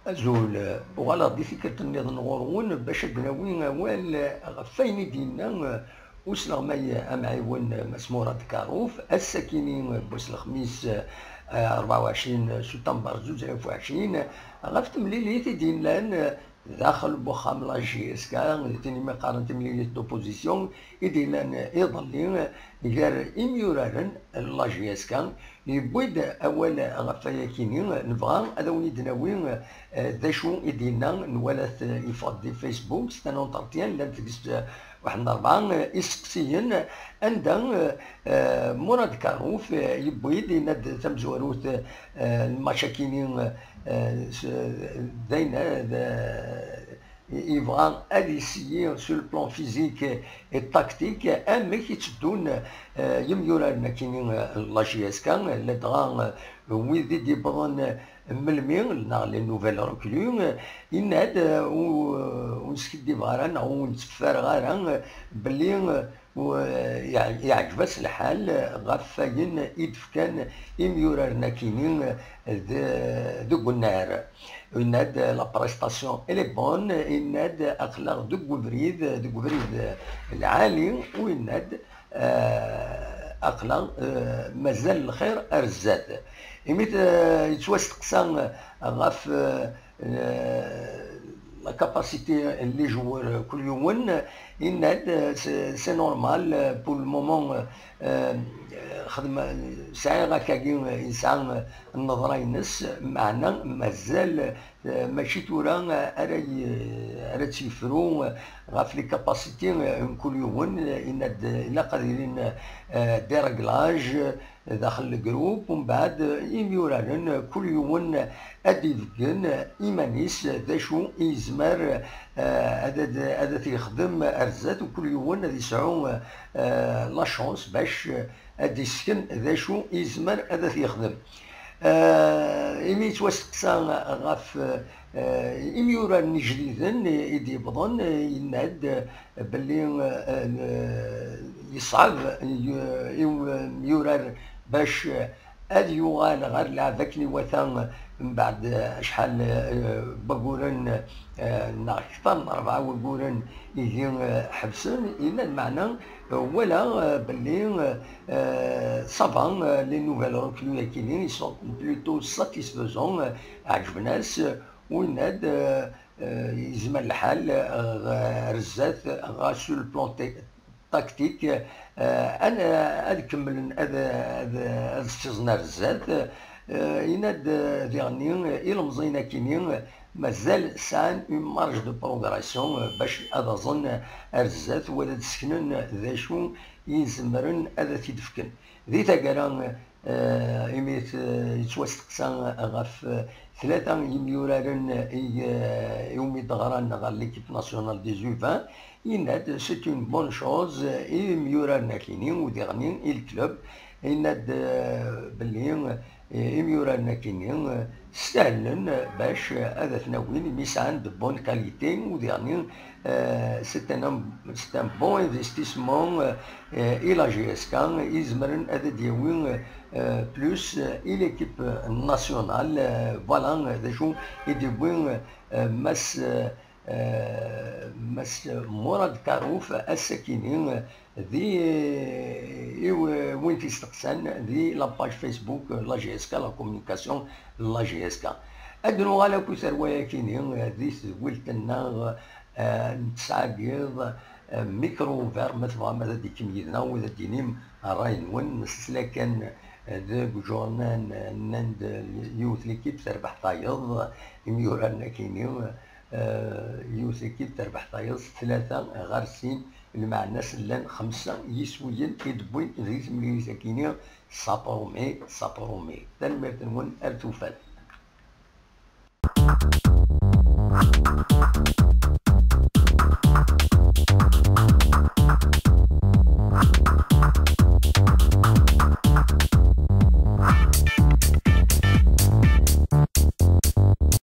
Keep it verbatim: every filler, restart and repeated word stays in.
Azul, uɣaleɣ-d i tikkelt nniḍen ɣur-wen bac ad d-nawi awal ɣef wayen i d-yenna usleɣmay amɛiwen Mass Murad Karouf, ass-akini n wass lexmis, eh, rebɛa u ɛecrin september zuǧ alaf u ɛecrin, ɣef temlilit i d-yellan daxel n wexxam la J S K, d tin imi qqaren timlilit d'opposition i d-yellan iḍelli gar imyuraren n la J S K, yewwi-d awal ɣef wayakini. Nebɣa ad awen-id-nawi, eh, d acu i d-yenna, nwala-t, eh, yeffeɣ-d di Facebook, c'est un entretien, llant deg-s, eh, waḥed n rebɛa, eh, isteqsiyen, anda, eh, eh, Murad Karouf, eh, yewwi-d, yenna-d tamezwarut, eh, n lmatch-akini, eh, s-, d ayen, eh, d, yebɣa ad yessiyi sur le plan physique et tactique amek i tteddun, eh, yimyuraren-akini, eh, n la J S K, ladɣa, eh, wid i d-yewwḍen, eh, melmi, neɣ les nouvelles recrues, eh, yenna-d, eh, ur, ur neskiddibeɣ ara neɣ ur netteffareɣ ara, eh, belli, eh, u-, yeɛ-, yeɛǧeb-as lḥal ɣef wayen i d-fkan imyuraren-akini de-, deg unnar. Yenna-d, la prestation elle est bonne, yenna-d, aql-aɣ deg ubrid, deg ubrid lɛali, u yenna-d, eh, aql-aɣ, eh, mazal lxir ar zdat. Imi t-, yettwasteqsa ɣef, eh, la capacité n les joueurs kul yiwen, yenna-d, c'est, c'est normal, pour le moment, eh, xedma-, sɛiɣ akkagi yesɛa nneḍra-ines, meɛna mazal, eh, mačči tura ara y-, ara tt-yefru ɣef les capacités n kul yiwen, yenna-d ilaq ad ilin, eh, des réglages, daxel legrup, umbeɛd imyuraren, kul yiwen ad d-ibeggen iman-is d acu i yezmer, eh, ad, ad, ad t-yexdem ar zdat, u kul yiwen ad yesɛu, eh, la chance bac, eh, ad d-isken d acu i yezmer ad t-yexdem. Eh, imi yettwasteqsa ɣef, eh, imyuraren ijdiden i d-yewwḍen, eh, yenna-d, belli, eh, yeṣɛeb i, i umyurar bac ad yuɣal ɣer lɛeb akken iwata mbeɛd acḥal, eh, n wayyuren, eh, neɣ kter n rebɛa wayyuren ihi, eh, ḥebsen, yenna-d meɛna, eh, walaɣ, eh, belli, eh, ça va, eh, les nouvelles recrues-akini, ils sont plutôt satisfaisants, eh, ɛeǧben-as, u yenna-d, eh, eh, yezmer lḥal, eh, ar zdat, ɣas sur le plan te-, tactique, eh, ad, ad kemmlen ad, ad, ad ssiẓen ar zdat. Eh, yenna-d, eh, diɣenni, eh, ilemẓiyen-akini, eh, mazal sɛan une marge de progression, eh, bac ad aẓen ar zdat, u ad d-seknen d acu i izemren ad t-id-fken. Di taggara, eh, imi t-, yettwasteqsa ɣef, eh, tlata yimyuraren i, eh, iwumi d-ɣran ɣer l'équipe nationale des U vingt, yenna-d c'est une bonne chose i yimyuraren-akini, u diɣenni i le club, yenna-d, eh, belli, eh, imyuraren-akini, eh, stahlen bac ad ten-awin, imi sɛan de bonnes qualités, u diɣenni, eh, c'est un, c'est un bon investissement, eh, i la J S K, izemren ad d-yawi, eh, plus, eh, i l'équipe nationale, eh, voilà, eh, d acu i d-yewwi, eh, Mass, eh, eh, Mass Murad Karouf, ass-akini, eh, di, i w-, win t-isteqsan di la page Facebook, eh, la J S K, la communication, la J S K. Ad nuɣal akk i tarwa-yakini, eh, di tedwilt-nneɣ, eh, nettɛeggiḍ, eh, micro ouvert, ma tebɣam ad d-ikem yid-neɣ, u ad d-inim ṛṛay-nwen, nesla kan, eh, deg uǧurnan, eh, nnan-d, eh, yiwet l'équipe terbeḥ tayeḍ, imyuraren-akini, eh, yiwet l'équipe terbeḥ tayeḍ, tlata ɣer sin, lmeɛna-s llan xemsa yiswiyen i d-wwin di temlilit-akini, ça promet, ça promet. Tanemmirt-nwen, ar tufat.